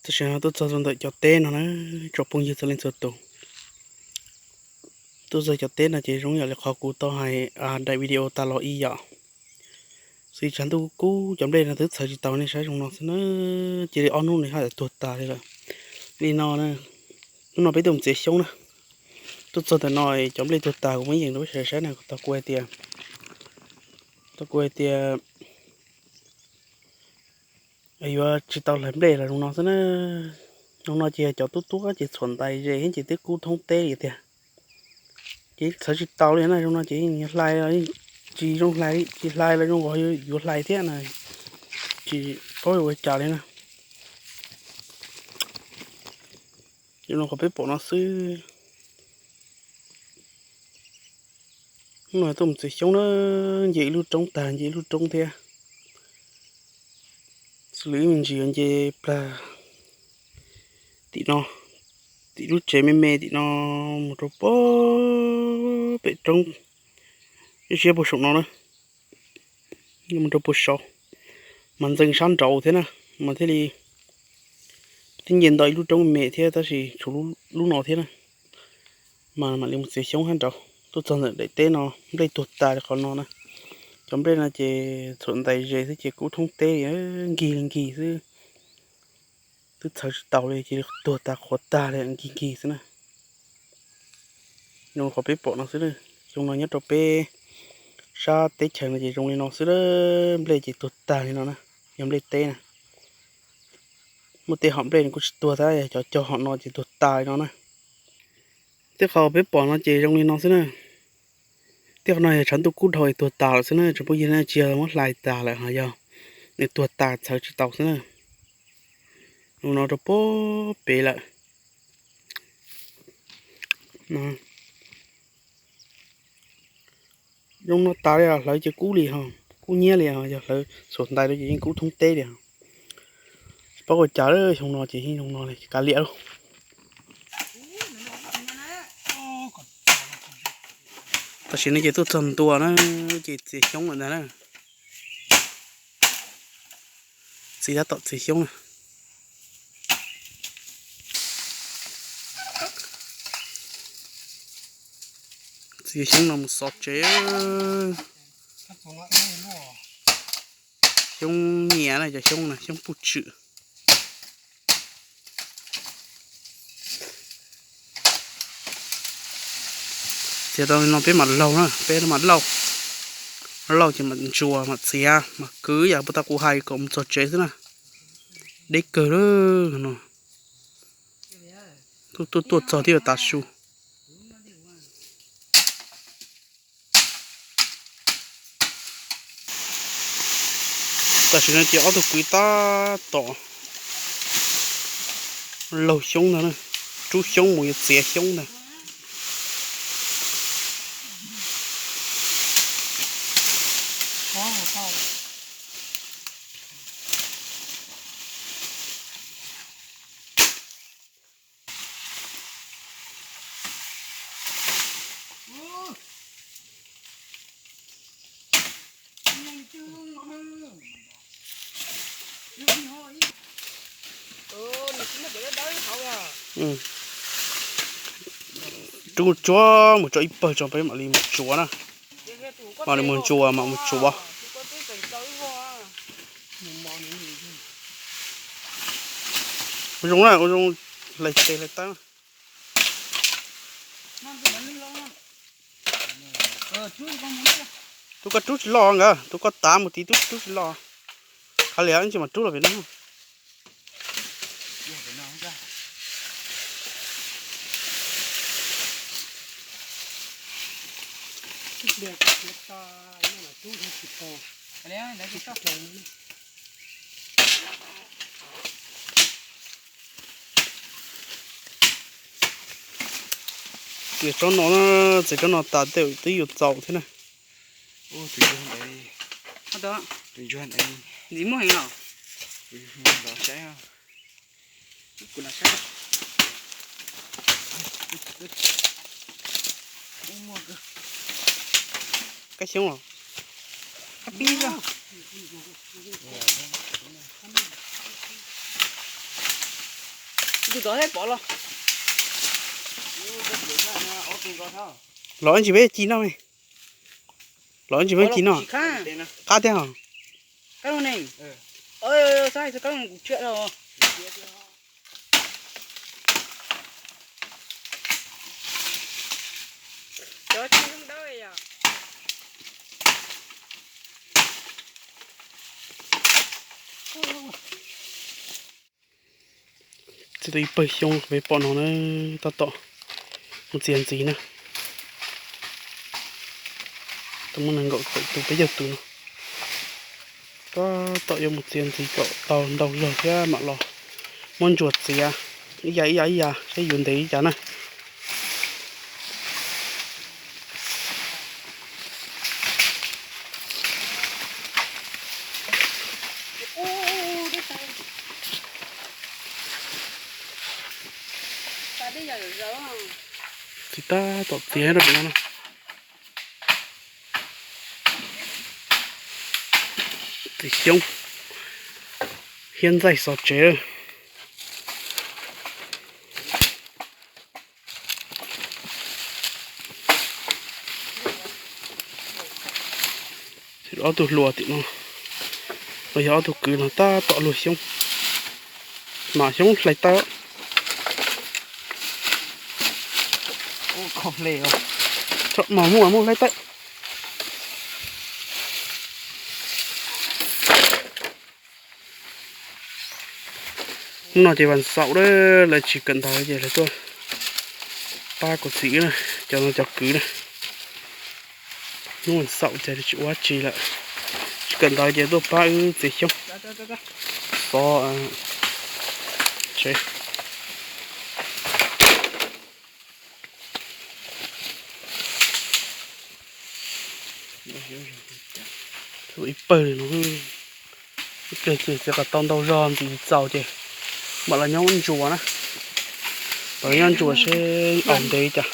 Tam sim no tuaj txog rau ntawm cov teb no na, tsoom phooj ywg txhua leej txhua tus. Tuaj txog cov teb no ces zoo yam li qhov kuv tau hais daim video tas los ib yam. Xws li tshav ntuj kub, cov nplej no twb txhawv tsis tau, nej saib zoo no xwb na. Cia li ob hnub no haj yam tuag tag li lawm. Li no, hnub no peb tuaj mus txiav xyoob na. Tuaj txog ntawm no cov nplej tuag tag, kuv muab yees rau peb sawv daws saib na, tau kuv hais tias, tau kuv hais tias yuav tsis tau hlais nplej los zoo no xwb na. Zoo no ces cov tub tuab ces txhuam ntais ze thiab ces twb kub thoob teb li tiag. Ces txhawv tsis tau li na, zoo no ces yeej hlais los tsis zoo hlais, tsis hlais los zoo nkaus yuav hlais thiab na, tsis paub yuav ua cas li na. Zoo no qhov peb pom no xwb. Hnub no tuaj mus txiav xyoob na, nce ib lub roob tag nce ib lub roob thiab. Xws li ib me ntsis nce plag tim no, tim lub tsev me me tim no mus rau pem roob, ib siab puag saum no na, mus rau puag saud, mas ntxeev sab nraud thiab na, mas thiaj li twb nce nto ib lub roob me me thiab tab sis tshuav lub no thiab na. Mas mam li mus txiav xyoob sab nraud. Tuaj txog ntawm daim teb no nplej tuag tas li qhov no na. Cov nplej no ces txhuam ntais ze xwb ces kub thoob teb li, nkig li nkig xwb. Twb txhawv tsis tau li ces tuag tas qhuav tag li nkig nkig xwb na. Zoo qhov peb pom no xwb, xyoo no nyob rau peb sab teb chaws no ces zoo li no xwb, nplej ces tuag tag li no na, yog nplej teb na. Muaj tej hom nplej nws kuj tsis tuag tab cov cog hom no ces tuag tas li no na. Tej qhov peb pom no ces zoo li no xwb na. Tej qhov no yog tshav ntuj kub dhau es tuag tas lawm xwb na, tsoom phooj ywg, tsis yog muab hlais tas lawm ho yog nws tuag tas txhawv tsis tau xwb na. Mus no rau puag pem lawm. Zoo no tas li os, hlawv ces kub li ho, kub nyiab li ho, yog hlawv txhuam ntais rau ces yeej kub thoob teb li os. Tsis paub ua cas, xyoo no ces yeej zoo no li, kav liam lauj. Tam sim no ces tuaj txog ntua na, ces txiav xyoob lawm ntag na. Txiv tab tom txiav xyoob na. Txiav xyoob no mus xov tsev. Xyoob nyias na, cov xyoob na, xyoob puj tswm. Txiav tau li no peb mam laug na, peb mam laug. Laug ces mam ntsuas mam txiav mam kwv yam puag ta kuv hais kom mus txog tsev xwb na. Deb kawg lawm no. Tuaj tuaj txog thiab tas su. Tam sim no ces ob tug kwv tab tom laug xyoob ntag, rub xyoob mus yuav txiav xyoob ntag. Rub tsuab mus tso ib pawg tso peb mam li mus tsuav na. Mam li mus ntsuas mam mus tsuav. Ua zoo na, ua zoo hlais tes hlais taw. Tus koj rub tsis loj nkawd, tus koj tav mus tid tub rub tsis loj. Kav liam, ib ntsis mam rub los pem no. Txiav tsob no, txiav tsob no tas tej twb yuav txaus thiab na. Ntxiv muaj heev los? Kab xyoob los? Kab pib xwb. Tus tod thiab pov los. Los ib ntsis peb ci noj me. Los ib ntsis peb ci noj. Qab thiab hos. Txiav tau ib pawg xyoob peb pom no na, tab tom mus txiav ntxiv na. Tau muaj nees nkaum tawm tus peb caug tus no. Tab tom yuav mus txiav ntxiv kom tau ntau zog thiab mam los muab ntsuas txiav ib yam ib yam ib yam saib yuav ntev li cas na. Txiv tab tom txiav rau pem no na. Txiv xyoob hiab ntxaij xov tsev. Ob tug hluas tim no, los yog ob tug kwv no tab tom luag xyoob, mam xyoob hlais tawb. Tso mos muaj muaj hlais tawb. Hnub no ces vas xaum lawv tsis kawm ntawv ces lawv tuaj pab kuv txiv, cov no cov kwv na. Hnub vas xaum ces tsis ua tsi lawm, tsis kawm ntawv ces tuaj pab wb txiav xyoob, xov tsev. Ib pawg li no, ib pliag ces txiav kom tau ntau zog ntxiv txaus ces mam los nyob ntsuas na. Mam los nyob ntsuas seb aus ntev cas.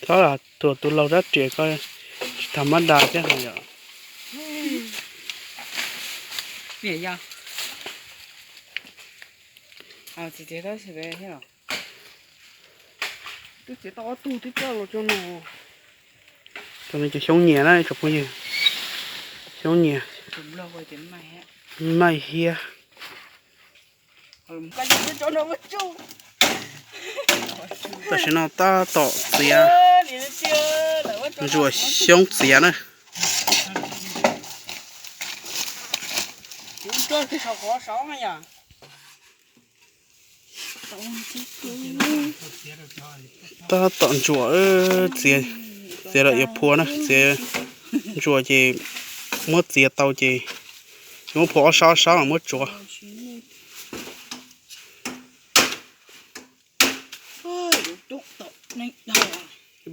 Txhob lam thuam tus laus rab riam ko, tsis tham mab das thiab no yom. Cov no cov xyoob nyias na tsoom phooj ywg, xyoob nyias, maij hiab. Tam sim no tab tom txiav, ntsuas xyoob txiav na. Tab tom ntsuas, txiav, txiav lawm yuav phua na, txiav, ntsuas ces muab txiav tau ces yuav muab phua ob sab ob sab mas muab tsuav.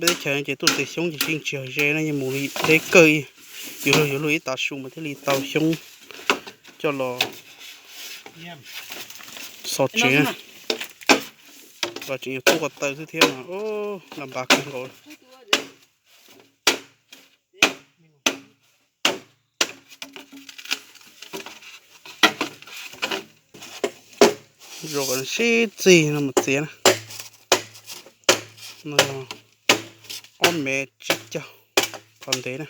Peb teb chaws no ces tuaj txiav xyoob ces yeej tsis yog ze no, yeej mus li deb kawg, yuav luag yuav luag ib tav su mas thiaj li tau xyoob coj los xov tsev. Los tseem yog tuaj ko taw xwb thiab mas laj npav kawg nkaus. Zoo kom sib txig no mus txiav na. No yog ob mev tsib caug, qhov ntev na.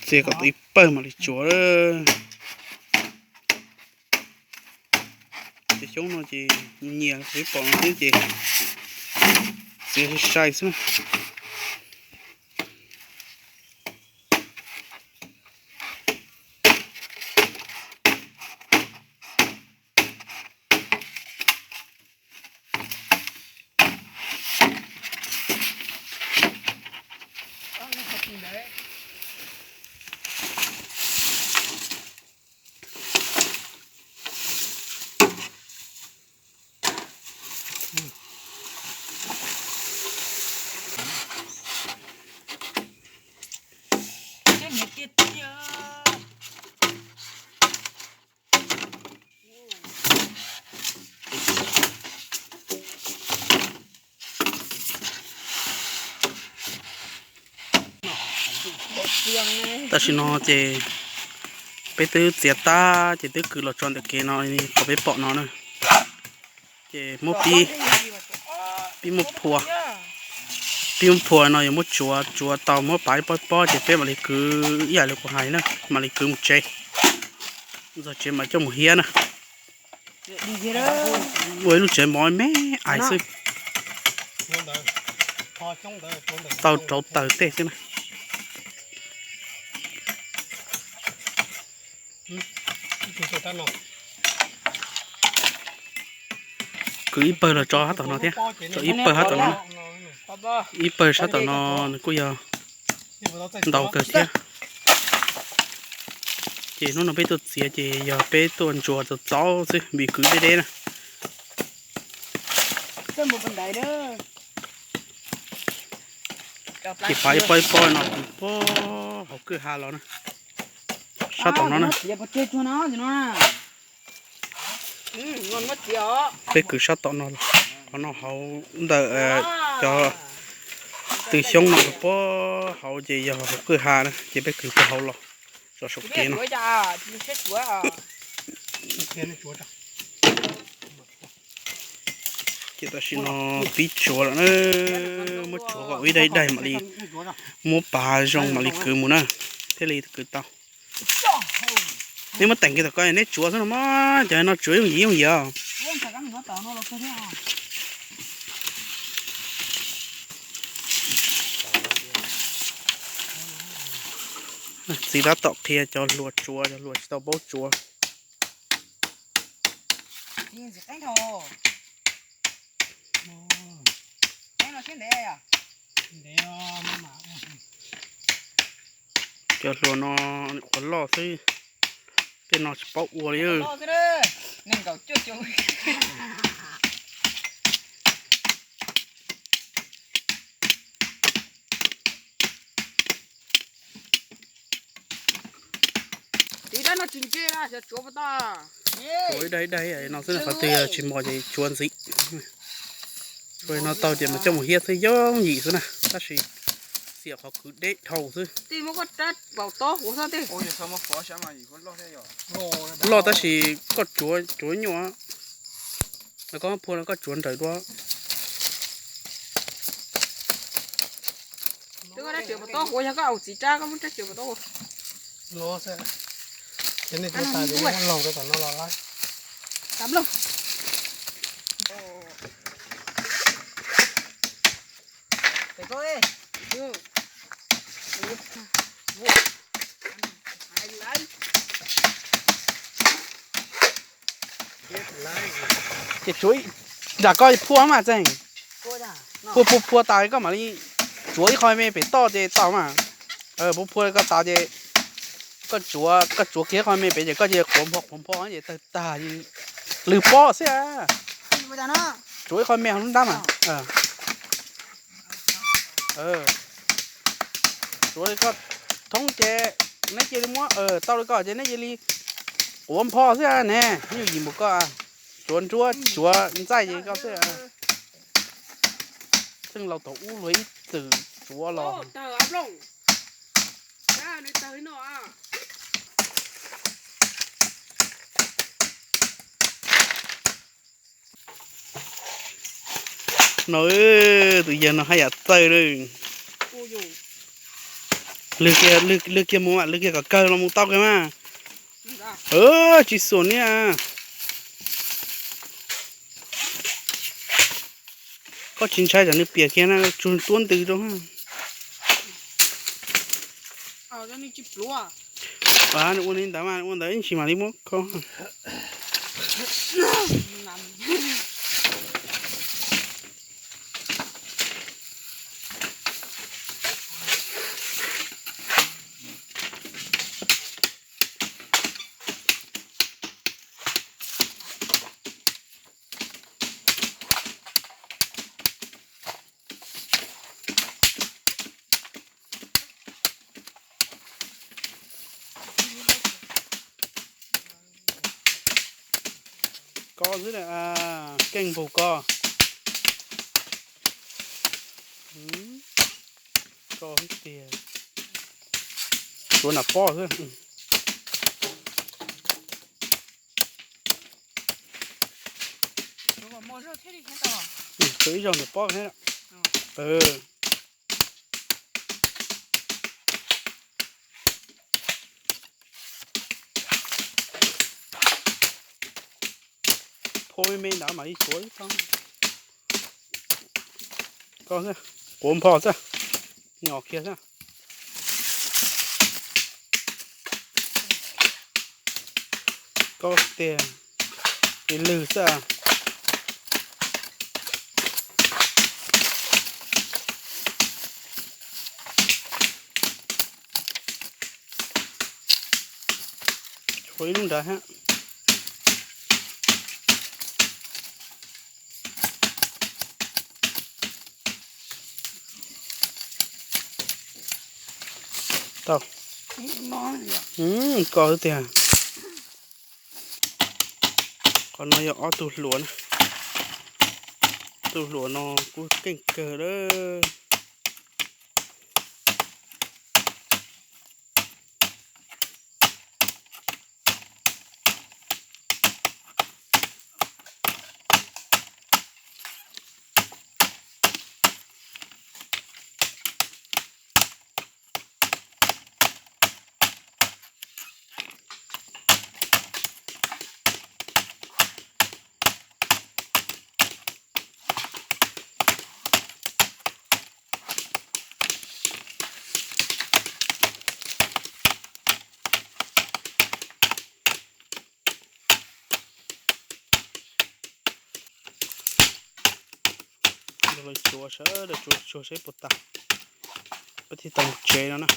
Txiav kom tau ib pawg mam li tsuav. Cov xyoob no ces nyias pom no xwb ces txiav sai sai xwb. Tam sim no ces peb twb txiav tag ces twb kwv los tso ntawm kev no, qhov peb pom no na. Ces muab pib, pib muab phua, pib muab phua no yuav muab tsuav, tsuav tau muab pav ib pob ib pob ces peb mam li kwv ib yam li kuv hais na, mam li kwv mus tsev. Txog tsev mam coj mus hiab na. Ua ib lub tsev mov me ais xwb, tau rauv taws tej xwb na. Kwv ib pawg los tso sab tom no thiab, tso ib pawg sab tom no, ib pawg sab tom no nws kuj yog ntau kawg thiab. Ces hnub no peb tuaj txiav ces yog peb tuaj ntsuas txaus txaus xwb vim kwv deb deb na. Ces pav ib pob ib pob no kwv puag hauv kwj ha los na, sab tom no na. Peb kwv sab tom no los, qhov no hauv ntawm cov tw xyoob no puag hauv ces yog hauv kwj ha na ces peb kwv puag hauv los tso saum kev no. Ces tam sim no pib tsuav lawm na, muab tsuav kom ib daim daim mam li muab pav zoo mam li kwv mus na, thiaj li kwv tau. Neb muab teem kiag tom ko neb tsuav xwb no mas, cov no tsuav yooj yim yooj yim os. Txiv tab tom qhia cov hluas tsuav, cov hluas tsis tau paub tsuav. Cov hluas no qhuav loj xwb, tej no tsis paub ua li. Tsuav ib daim ib daim no xwb, qhov twg tsis mos ces tsuav ntxiv. Tsuav no tau ces mas coj mus hiab xwb, yooj yim xwb na, tab sis xiam qhov kwv deb dhau xwb. Loj tab sis koj tsuav tsuav nyuaj, koj phua koj tsuav nrawm dua. Ces tsuav nram ko phua mas txeeg, phua phua phua tas koj mam li tsuav ib qho me pem toj ces tau mas. Phua phua ko tas ces koj tsuav, koj tsuav kiag ib qho me pem ces koj cia li quav npho quav npho ces tawg tag, lwg pob xwb. Tsuav ib qho me hauv lub nrab mas. Tsuav li koj thoob ces neb cia li muab tau li ko ces neb cia li quav npho xwb ne, yooj yim npaum koj. Tsuav nruab tsuav ntxaij ces koj xwb. Txheej laus thaum ub luag ib txwm tsuav los. No, tus yawg no haj yam txawj lawm. Lwg kiag, lwg kiag mus mas, lwg kiag kom kawg los mus tau kiag mas. Tsis xuas niaj. Koj tsis ntshai tsam nws piam kiag na, tsuag tuab ntws rau. Nws ua li ntawd mas, ua ntawd ib ntsis mam li muab kho. Koj xwb na, keej npaum koj. Koj xwb tiag. Tsuav nram pob xwb. Tsuav ib zaug nram pob thiab. Phua me me ntawd mam li tsuav ib tog. Koj xwb, quav npho xwb, nyom kiag xwb. Koj tiag, ib lwg xwb. Tshuav ib lub nrad hab. Tau. Koj xwb tiag. Qhov no yog ob tug hluas na. Tug hluas no kuj keej kawg lawm. Tsuav sawv daws tsuav tsuag seb puas tas, peb thiaj tau mus tsev no na.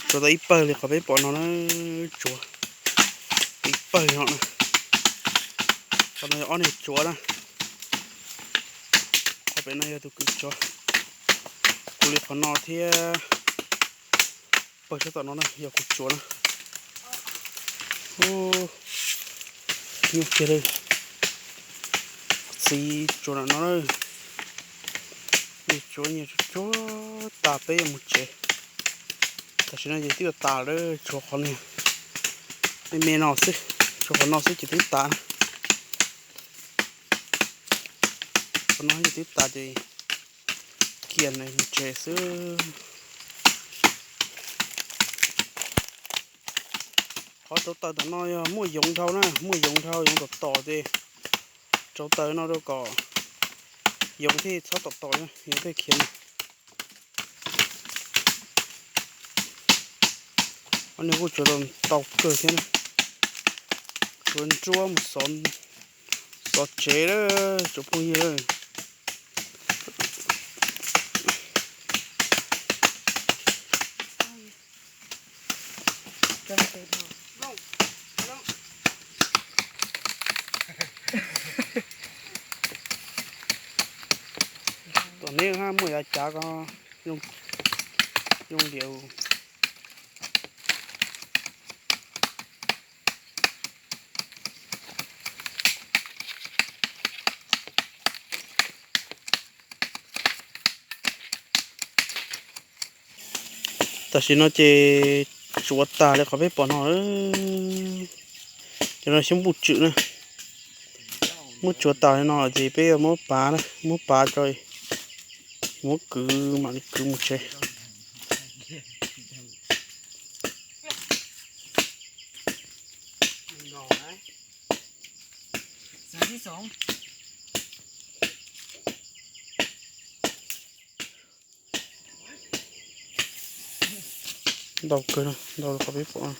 Tsuav tau ib pawg li qhov peb pom no na, tsuav ib pawg no na. Qhov no yog ob niag tsuav na, qhov pem no yog tus kwv tsuav. Kuv li qhov no thiab, pawg sab tom no na yog kuv tsuav na. Nyuaj kiag li, txiv tsuav nram no na. Tsuav nyias tsuav tas peb yuav mus tsev. Tam sim no ces twb tas lawm, tshuav qhov niag me me no xwb, tshuav qhov no xwb ces twb tas na. Qhov no ces twb tas ces kiag mus tsev xwb. Qhov rauv taws tom no yog muaj yoov dhau na, muaj yoov dhau, yoov tom tom ces rauv taws no rau kom yoov thiaj txhob tom tom, yoov thiaj khiav no. Ob niag kuj tsuav tau kawg thiab na. Tsuav nruab mus xov tsev lawm tsoom phooj ywg. Tom neb hab muaj yav cav ko zoo li. Tam sim no ces tsuav tas li qhov peb pom no. Cov no xyoob npuj tswm na. Muab tsuav tas li no ces peb yuav muab pav na, muab pav tso, muab kwv mam li kwv mus tsev. Ntau kawg, ntau qhov peb pom.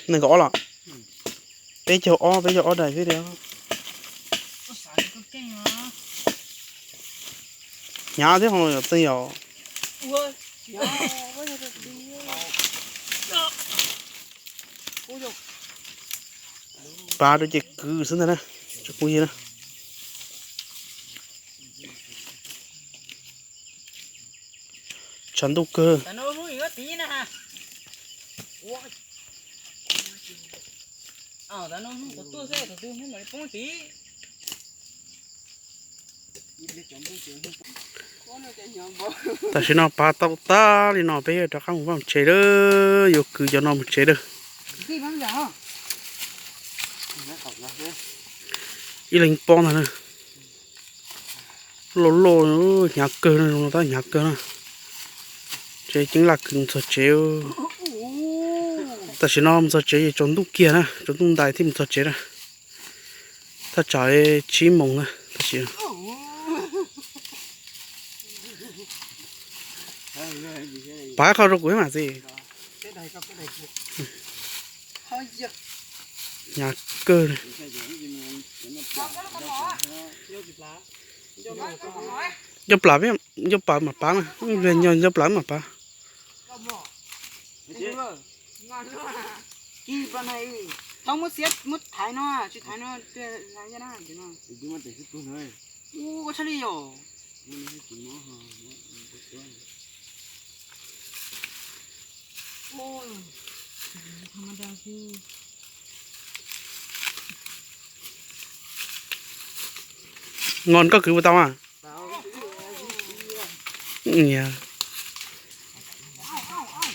Nees nkaum ob los? Peb caug ob, peb caug ob daim xwb tiag. Hnyav thiab ho yom Txeej yom. Pav rau ces kwv xwb ntag na, tsis pub yig na. Tshav ntuj kawg. Tam sim no pav tau tag li no peb yuav rov qab mus vaj mus tsev lawm, yuav kwv cov no mus tsev lawm. Ib leeg pob ntag na. Loj loj, hnyav kawg no, zoo no tab hnyav kawg na. Tsev ceeb laj kwv mus txog tsev. Tam sim no mus txog tsev ces tsaus ntuj kiag na, tsaus ntuj ntais thiaj mus txog tsev na. Thaj tsam tsib moos na tab sis. Pav qho rau kuv mam txiv. Hnyav kawg. Nco plam, nco plam mam pav na, nco plam mam pav. Ngon koj kwv puas tau a?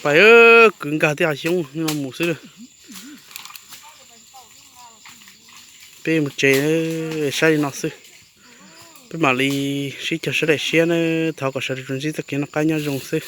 Pais kwv nkag tej hav xyoob no mus xwb lawm. Peb mus tsev, saib li no xwb. Peb mam li sib cog sawv daws siab na, thov kom sawv daws tsuas ntsib txoj kev noj qab nyob zoo xwb.